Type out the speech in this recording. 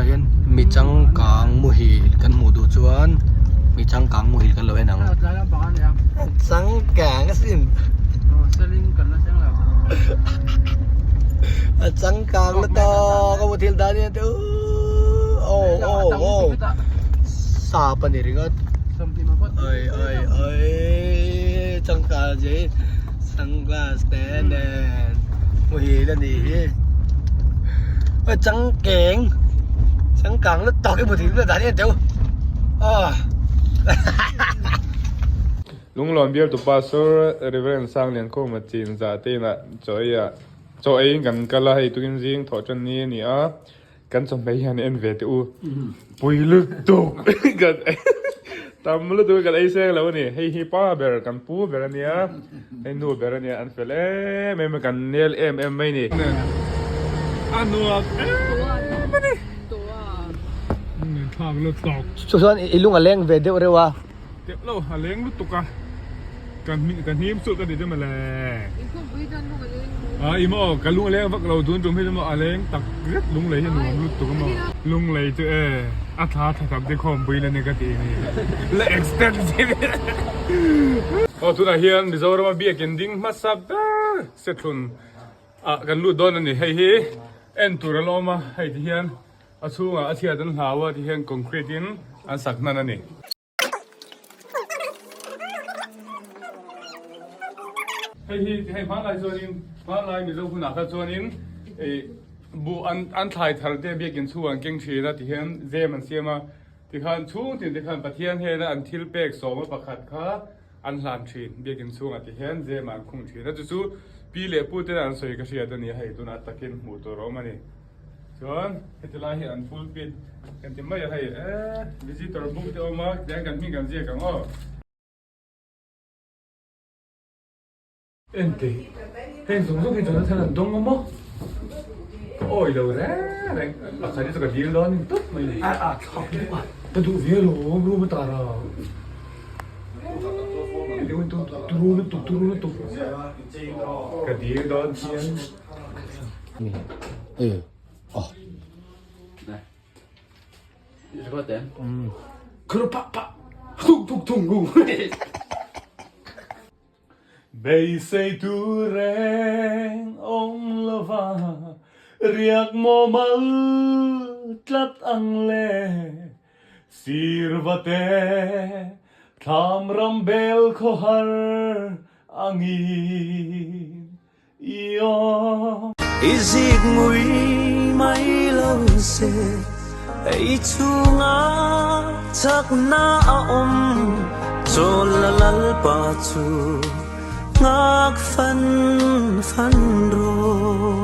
Tunah hian mi changkang muhil kan hmuh duh chuan mi changkang muhil kan lo en ang. Changkang asin. A changkang lutuk a muthilh dan hian te oh oh oh sap a ni ringawt. Ai ai ai changkang zia hi sunglass te nen muhil a nih hi. Oi changkeng changkang lutuk i muthilh dan hian teu ah. Lunglawn bialtu Pastor Rev. Sangliankhuma chin zah te inah chaw ei ah chaw ei in kan kal a, hei tukin zing thawh tan ni a ni a, kan chawhmeh hian en ve teh u, pui lutuk kan tam lutuk kan ei seng lo a ni, hei hi pa ber kan pu ber a nia, hei nu ber a nia an fel em em a kan nel em em mai a ni. A nuam em a ni. Chu chuan i lung a leng ve deuh reuh a. Teuh lo, a leng lutuk a, ka ka hnim chu ka ti deuh mawle. A i maw, ka lung a leng vak lo tun tum hi chu maw a leng tak zet lunglei hi a nuam lutuk a maw. Lunglei chu e, a thla tha tak te khawm pui la ni ka ti ni. La extend zet. Aw tunah hian Mizorama biakin ding hmasa ber Sethlun ah kan lut dawn a ni. Hei hi en tur a la awm a, hei ti hian A chhungah a chhiat an hlau a ti hian concrete in an sak hnan a ni. Hei hi hei hmanlai chuanin hmanlai Mizo hunah kha chuanin ih buh an an thlai thar te biakin chhungah an keng thin a ti hian zem an siam a tikhan chhung tin te khan Pathian hnena an thil pek sawma pakhat kha an hlan thin biakin chhungah ti hian zemah an khung thin a chu chu pi leh pu tena an sawi ka hriat a ni a hei tunah takin hmuh tur a awm a ni. Chuan heti lai hi an pulpit kan ti mai a hei e visitor book te awm a tiang kan hming kan ziak ang aw. Enteh heng zawng zawng hi Jonathan an dawng a maw? Ka awi lo reng reng pakhat hi chu ka dil dawn in tawp mai ni. A a thlak lutuk a. Ka duh ve alawm room a tar a. Turu lutuk turu lutuk ka dil dawn chiang. Beisei tur reng awm lova riak maw mal tlat ang le Sirva te thlam ram bel khawhar angin. I zik ngui mai lo se, ei chhunga chakna a awm, chawl la lalpa chu nghak fan fan rawh.